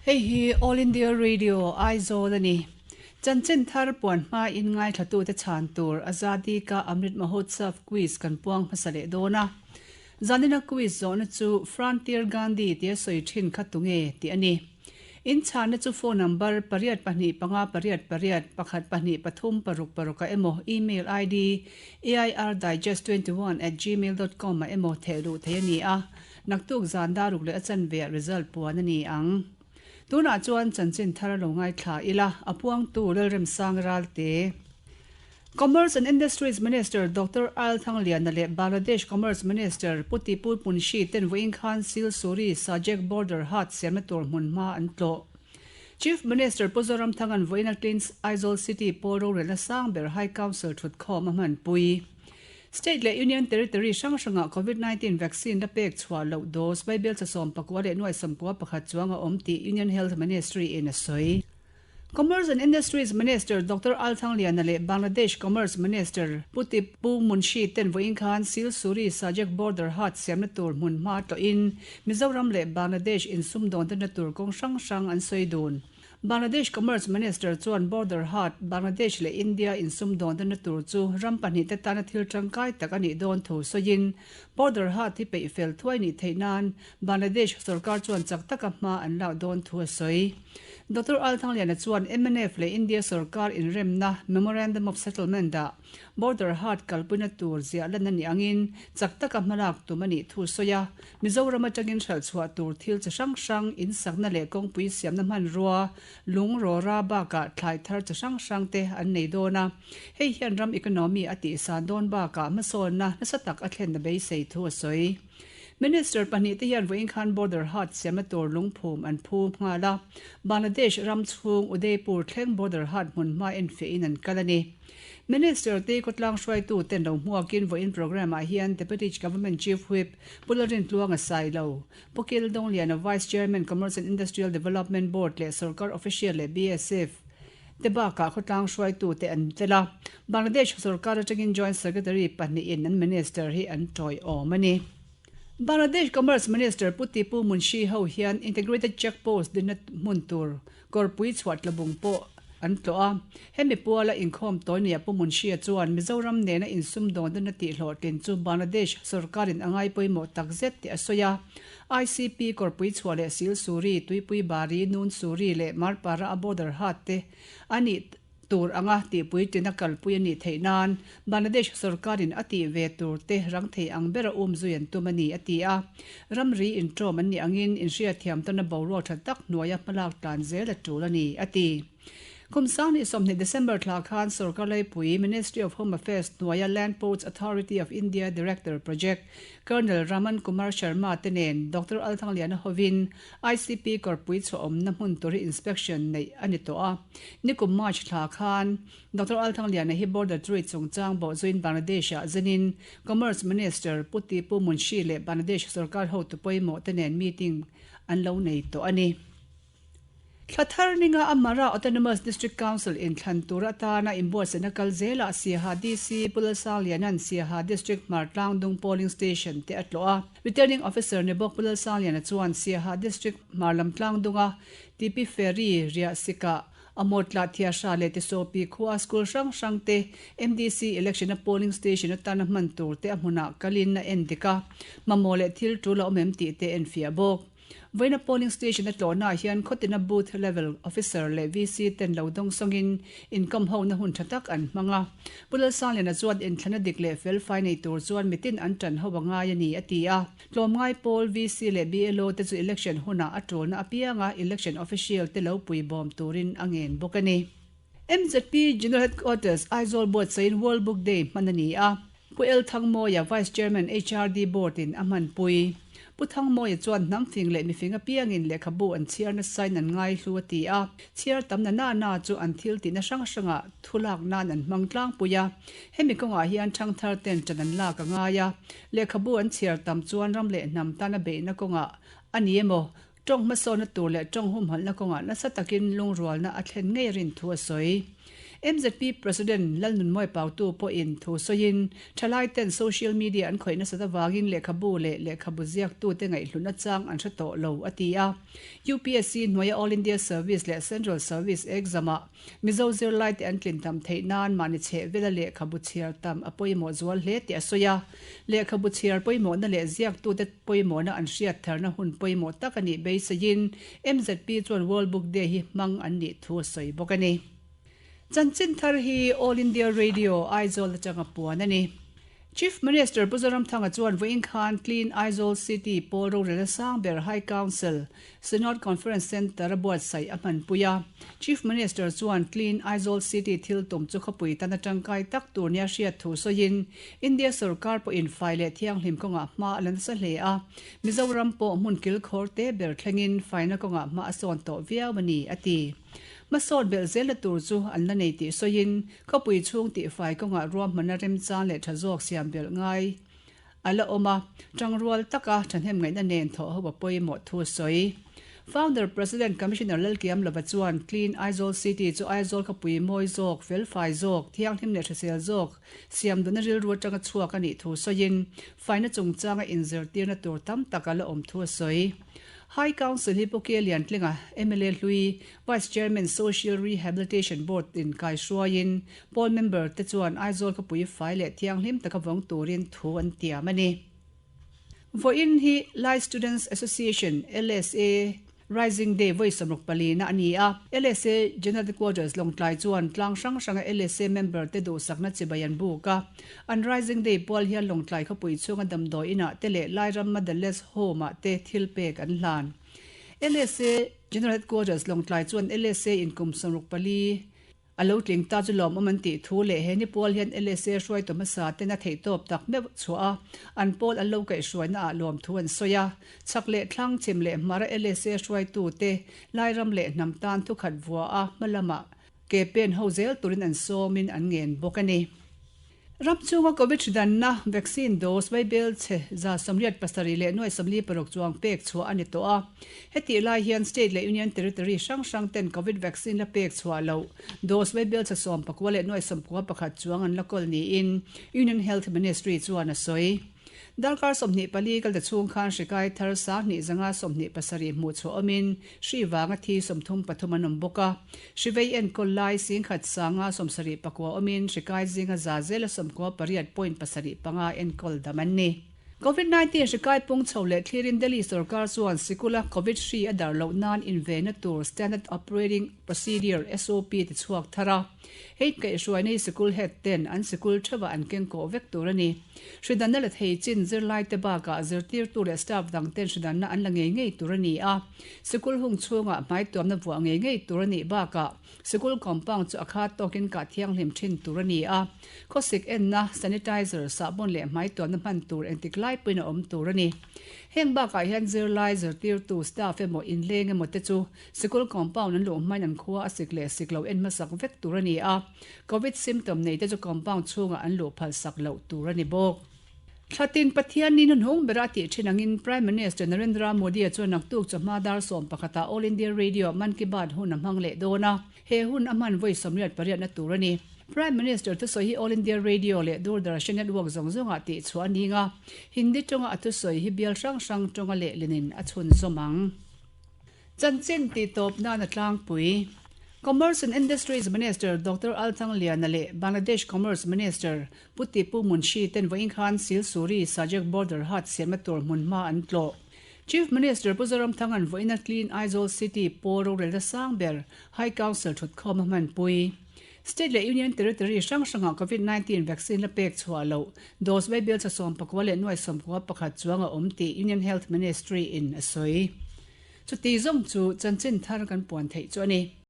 Hei hi All India Radio, Aizawl a ni. Chanchin thar puan hma in ngaithlatute chhan tur Azadi Ka Amrit Mahotsav Quiz kan puang hmasa leh dawn a. Zanina quiz zawhna chu Frontier Gandhi tia sawi thin kha tunge tih a ni. In chhanna chu phone number pariat pahnih panga pariat pariat pakhat pahnih pathum paruk paruk ah emaw email ID airdigest21@gmail dot com ah emaw theh luh theih a ni a, naktuk zan daruk leh a chanve ah result puan a ni ang. Tunah chuan chanchin thar a lo ngaithla ila, a puangtu Lalremsang Ralte. Commerce and Industries Minister Doctor Al Thangliana leh Bangladesh Commerce Minister Pu Tipur Punshi ten vawiin khan Silsuri Sajek Border Haat siamna tur hmunhma an tlawh. Chief Minister Pu Zoramthanga'n vawiin a Cleans Aizawl City pawl rorelna sang ber High Council thutkhawm a hmanpui. State leh Union Territory hrang hrangah Covid 19 vaccine la pek chhuah loh dose Vaibel chasawm pakua leh nuai sawmkua pakhat chuang a awm tih Union Health Ministry in a sawi. Commerce and Industries Minister Doctor Al Thangliana leh Bangladesh Commerce Minister Pu Tipu Munshi ten vawiin khan Silsuri Sajek Border Haat siamna tur hmunhma tlawhin Mizoram leh Bangladesh insumdawnna tur kawng hrang hrang an sawi dun. Bangladesh Commerce Minister chuan Border Haat, Bangladesh leh India insumdawnna tur chu ram pahnihte tana thil tangkai tak a nih dawn thu sawiin Border Haat hi peih fel thuai nih theih nan Bangladesh sorkar chuan chak taka hma an lak dawn thu a sawi. Doctor Al Thangliana chuan mnf leh India sorkar inremna Memorandum of Settlement-ah Border Haat kalpuina tur ziah lan a nih angin chak taka hmalak tum a nih thu sawi a, Mizoram atangin hralh chhuah tur thil chi hrang hrang, insakna leh kawngpui siamna hmanrua, lung rawra bakah thlai thar chi hrang hrang te an nei dawn a. Hei hian ram economy a tihsan dawn bakah hmasawnna nasa tak a thlen a beisei thu a sawi. Minister pahnihte hian vawiin khan border haat siamna tur lungphum an phu nghal a, Bangladesh ram chhung Udaipur thleng border haat hmunhma enfiahin an kal a ni. Minister te khawtlang hruaitu ten lo hmuakin vawiin programme ah hian Deputy Government Chief Whip Pu Lalrintluanga Sailo, Pu Kil Dongliana Vice Chairman Commerce and Industrial Development Board leh Sorkar Official leh BSF te bakah khawtlang hruaitu te an tel a, Bangladesh sorkar atangin Joint Secretary pahnihin an Minister hi an tawiawm a ni. Bangladesh Commerce Minister Pu Tipu Munshi ho hian Integrated Check Post dinna hmun tur kawrpui chhuah tlabung pawh an tlawh a. Hemi puala inkhawm tawi nia Pu Munshi-a chuan Mizoram nena insumdawnna tihhlawhtlin chu Bangladesh sorkarin a ngai pawimawh takzet tih a sawi a. ICP Kawrpui chhuah leh Silsuri, Tuipui Bari, Nunsuri leh Marpara a border hat te a nih tur anga tihpui tina kalpui a nih theih nan Bangladesh sorkarin a tih ve tur te rang thei ang bera um zui an tum a ni, a ti a. Ramri intawm an nih angin inhriatthiam tawna boruak tha tak hnuaia hmalak tlan zel a tul a ni, a ti. Kum sang ni 20 December thla khan Sorkar Laipui, Ministry of Home Affairs hnuaia Land Ports Authority of India Director Project, Colonel Raman Kumar Sharma te nen Doctor Al Thangliana hovin ICP kawrpui chhuahawmna hmun tur hi inspection neih a ni tawh a. Nikum March thla khan Doctor Al Thangliana hi Border Trade chungchang bawhzuiin Bangladesh-ah zenin Commerce Minister Pu Tipu Munshi leh Bangladesh sorkar hotu pawimawh te nen meeting an lo nei tawh a ni. Thla thar ninga Amara Autonomous District Council inthlan tur atana inbuatsaihna kal zelah Siaha DC Pu Lalsangliana'n Siaha District Hmar Tlangdung Polling Station te a tlawh a. Returning Officer ni bawk Pu Lalsangliana chuan Siaha District Hmar lam tlangdunga Tipi Ferry riah sikah a mawtlah Thiahra leh Tisawpi khua school hrang hrang te MDC election a polling station atana hman tur te a hmunah kalin a endik a, mamawh leh thil tul a awm em tih te enfiah bawk. Vawiina polling station a tlawhnaah hian khawtina booth level officer leh VC ten lo dawng sawngin inkawm hona hun tha tak an hmang a. Pu Lalsangliana chuan inthlana dik leh fel fai nei tur chuan mitin an tan ho a ngai a ni a ti a. Tlawmngai pawl VC leh BLO te chu election hunah a tulna apianga election official te lo puibawm turin a ngen bawk a ni. MZP General Headquarters Aizawl buatsaihin World Book Day hman a ni a. Pu El Thangmawia, Vice Chairman HRD Board in a hmanpui. Pu Thangmawia chuan hnam fing leh mifing apiangin lehkhabu an chhiar nasain an ngai hlu a ti a, chhiar tam na na na chu an thil tihna hrang hrangah thu lak nan an hmang tlangpui a. Hemi kawngah hian thangthar ten ṭan an lak a ngai a, lehkhabu an chhiar tam chuan ram leh hnam tana beihna kawngah a ni emaw, Tawng hmasawnna tur leh tawng humhalhna kawngah nasa takin lungrualna a thlen ngei a rin thu a sawi. MZP President Lalnunmawi Pautu pawhin thu sawiin, thalaiten social media an khawih nasat avangin lehkhabu leh lehkhabu ziaktute ngaihhlutna chang an hre tawh lo, a ti a. UPSC hnuaia All India Service leh Central Service exam-ah Mizo zirlaite an tlin tam theih nan mahni chhehvela lehkhabu chhiar tam a pawimawh zual hle tih a sawi a. Lehkhabu chhiar pawimawhna leh ziaktute pawimawhna an hriat tharna hun pawimawh tak a nih beiseiin MZP chuan World Book Day hi hmang an nih thu a sawi bawk a ni. Chanchin thar hi All India Radio, Aizawl atanga puan a ni. Chief Minister Pu Zoramthanga chuan vawiin khan Clean Aizawl City pawl rorelna sang ber High Council, Synod Conference Centre a buatsaih a hmanpui a. Chief Minister chuan Clean Aizawl City thil tum chu khawpui tan a tangkai tak tur nia hriat thu sawiin India sorkar pawhin fai leh thianghlim kawngah hma a la nasa hle a, Mizoram pawh hmun kilkhawr te ber thlengin faina kawngah hma a sawn tawh viau a ni, a ti. Hmasawn belh zelna tur chu an la nei tih sawiin, khawpui chhung tihfai kawngah ruahmanna remchang leh tha zawk siam belh ngai a la awm a, tangrual taka thahnem ngaihna nen thawh ho a pawimawh thu a sawi. Founder President Commissioner Lalkiamlova chuan Clean Aizawl City chu Aizawl khawpui mawi zawk, felfai zawk, thianghlim leh hrisel zawk siam duhna rilru atanga chhuak a nih thu sawiin, faina chungchanga inzirtirna tur tam tak a la awm thu a sawi. High Council hi Pu Ke Liantlinga, mla hlui, Vice Chairman Social Rehabilitation Board in kaihruaiin Pawl member te chuan Aizawl khawpui fai leh thianghlim taka vawng turin thu an tiam a ni. Vawiin hi Lai Students Association, LSA, Rising Day vawi 64 na a ni a, LSA General Headquarters Lawngtlai chuan tlang hrang hranga LSA member te duhsakna chibai an buk a. An Rising Day pual hian Lawngtlai khawpui chhunga damdawi inah te leh Lairam Motherless Home ah te thil pek an hlan. LSA General Headquarters Lawngtlai chuan LSA in kum 64 A lo tling ta chu lawmawm an tih thu leh he ni pawl hian LSA hruaitu hmasa ten a theihtawp tak meuh chhuah a, an pawl an lo kaihhruaina ah lawmthu an sawi a. Chhak leh thlang, chim leh hmara LSA hruaitu te Lairam leh hnam tan thukhat vua a hma lamah ke pen ho zel turin an sawmin an ngen bawk a ni. Ram chhunga Covid hridanna vaccine dose vaibel chhe 87 leh nuai 46 chuang pek chhuah a ni tawh a. Hetih lai hian state leh union territory hrang hrang ten Covid vaccine la pek chhuah loh dose vaibel chhe 19 leh nuai 91 chuang an la kawl niin Union Health Ministry chuan a sawi. Darkar 24 kal ta chhung khan hri kai thar 2227 hmuh chhuah awmin hri vanga thi 33 an awm bawk a. Hri vei enkawl lai 10,000 sanga 79 awmin hri kai zinga za zela 98.75 enkawl dam an ni. Covid 19 hri kai pung chho leh thlirin Delhi sorkar chuan sikula Covid hri a dar loh nan invenna tur Standard Operating Procedure, SOP, ti chhuak thar a. Hei kaihhruaina hi sikul head ten an sikul theuhah an keng kawh vek tur a ni. Hridanna la thei chin zirlaite bakah zirtirtu leh staff dang ten hridanna an la ngei ngei tur a ni a. Sikul hung chhungah hmaituamna vuah ngei ngei tur a nih bakah sikul compound chu a khat tawkin kah thianghlim thin tur a ni a. Khawsik enna, sanitizer, sahbawn leh hmaituamna hman tur engtik lai pawhin a awm tur a ni. Heng bakah hian zirlai, zirtirtu, staff emaw, inleng emaw te chu Sikul compound an luh hmain an khua a sik leh sik lo en hmasak vek tur a ni a, Covid symptom nei te chu compound chhungah an luh phal sak loh tur a ni bawk. Thlatin Pathian ni hnuhnung bera tih thin angin Prime Minister Narendra Modi-a chuan naktuk chawhma dar 11 ah All India Radio Mann Ki Baat hun a hmang leh dawn a, he hun a hman vawi 88 na tur a ni. Prime Minister thusawi hi All India Radio leh Doordarshan network zawng zawngah tih chhuah a ning a, Hindi tawnga a thusawi hi bial hrang hrang tawnga lehlinin a chhunzawm ang. Chanchin tih tawp nan a tlangpui. Commerce and Industries Minister Doctor Al Thangliana leh Bangladesh Commerce Minister Pu Tipu Munshi ten vawiin khan Silsuri Sajek Border Haat siamna tur hmunhma an tlawh. Chief Minister Pu Zoramthanga'n vawiina Clean Aizawl City pawl rorelna sang ber High Council thutkhawm a hmanpui. State leh Union Territory hrang hrangah Covid 19 vaccine la pek chhuah loh dose vaibel chhe 19 leh nuai 91 chuang a awm tih Union Health Ministry in a sawi. Chuti zawng chu chanchin thar kan puan theih chu a ni.